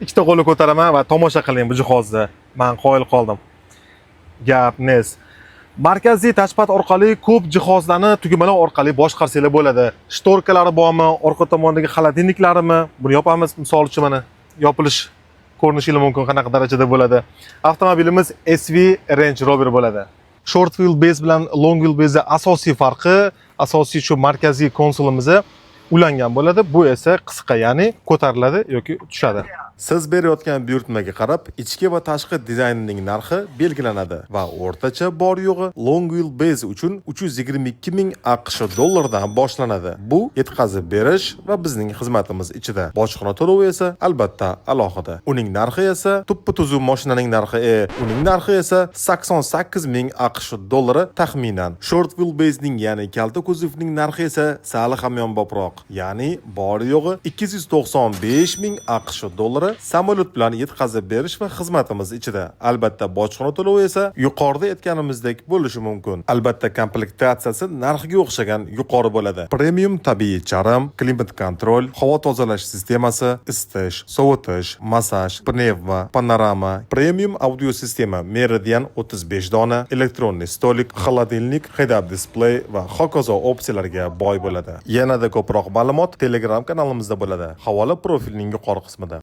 Ikkita qo'lni ko'taraman va tomosha qiling bu jihozni. Man qoyil qoldim. Gap nes. Markaziy touchpad orqali ko'p jihozlarni tugmalar orqali boshqarsanglar bo'ladi. Шторка lari bormi, orqa tomondagi холодильник larimi? Buni yopamiz, misol uchun, mana yopilish ko'rinishingiz mumkin, qanaqa darajada bo'ladi. Avtomobilimiz SV Range Rover bo'ladi. Short wheelbase bilan long wheelbase asosiy farqi, asosiy shu markaziy konsolimizni ulangan bo'ladi. Bu esa qisqa, ya'ni ko'tariladi yoki tushadi. Siz berayotgan buyurtmaga qarab ichki va tashqi dizaynining narxi belgilanadi va o'rtacha bor yo'g'i long wheelbase uchun 322 ming AQSh dollaridan boshlanadi. Bu yetkazib berish va bizning xizmatimiz ichida. Bojxona to'lovi esa albatta alohida. Uning narxi esa tuppa tuzuv mashinaning narxi uning narxi esa 88 ming AQSh dollari taxminan. Short wheelbase'ning, ya'ni kalta kuzovning narxi esa sal hamyonbobroq, ya'ni bor yo'g'i 295 ming AQSh dollari samolyot bilan yetkazib berish va xizmatimiz ichida. Albatta, bojxona to'lovi esa yuqorida aytganimizdek bo'lishi mumkin. Albatta, komplektatsiyasi narxiga o'xshagan yuqori bo'ladi. Premium tabiiy charm, климат-контроль, havo tozalash sistemasi, isitish, sovutish, massaj, pnevma, panorama, premium audio sistema Meridian 35 dona, электронный столик, холодильник, head-up display va hokazo opsiyalarga boy bo'ladi. Yanada ko'proq ma'lumot Telegram kanalimizda bo'ladi. Havola profilning yuqori qismida.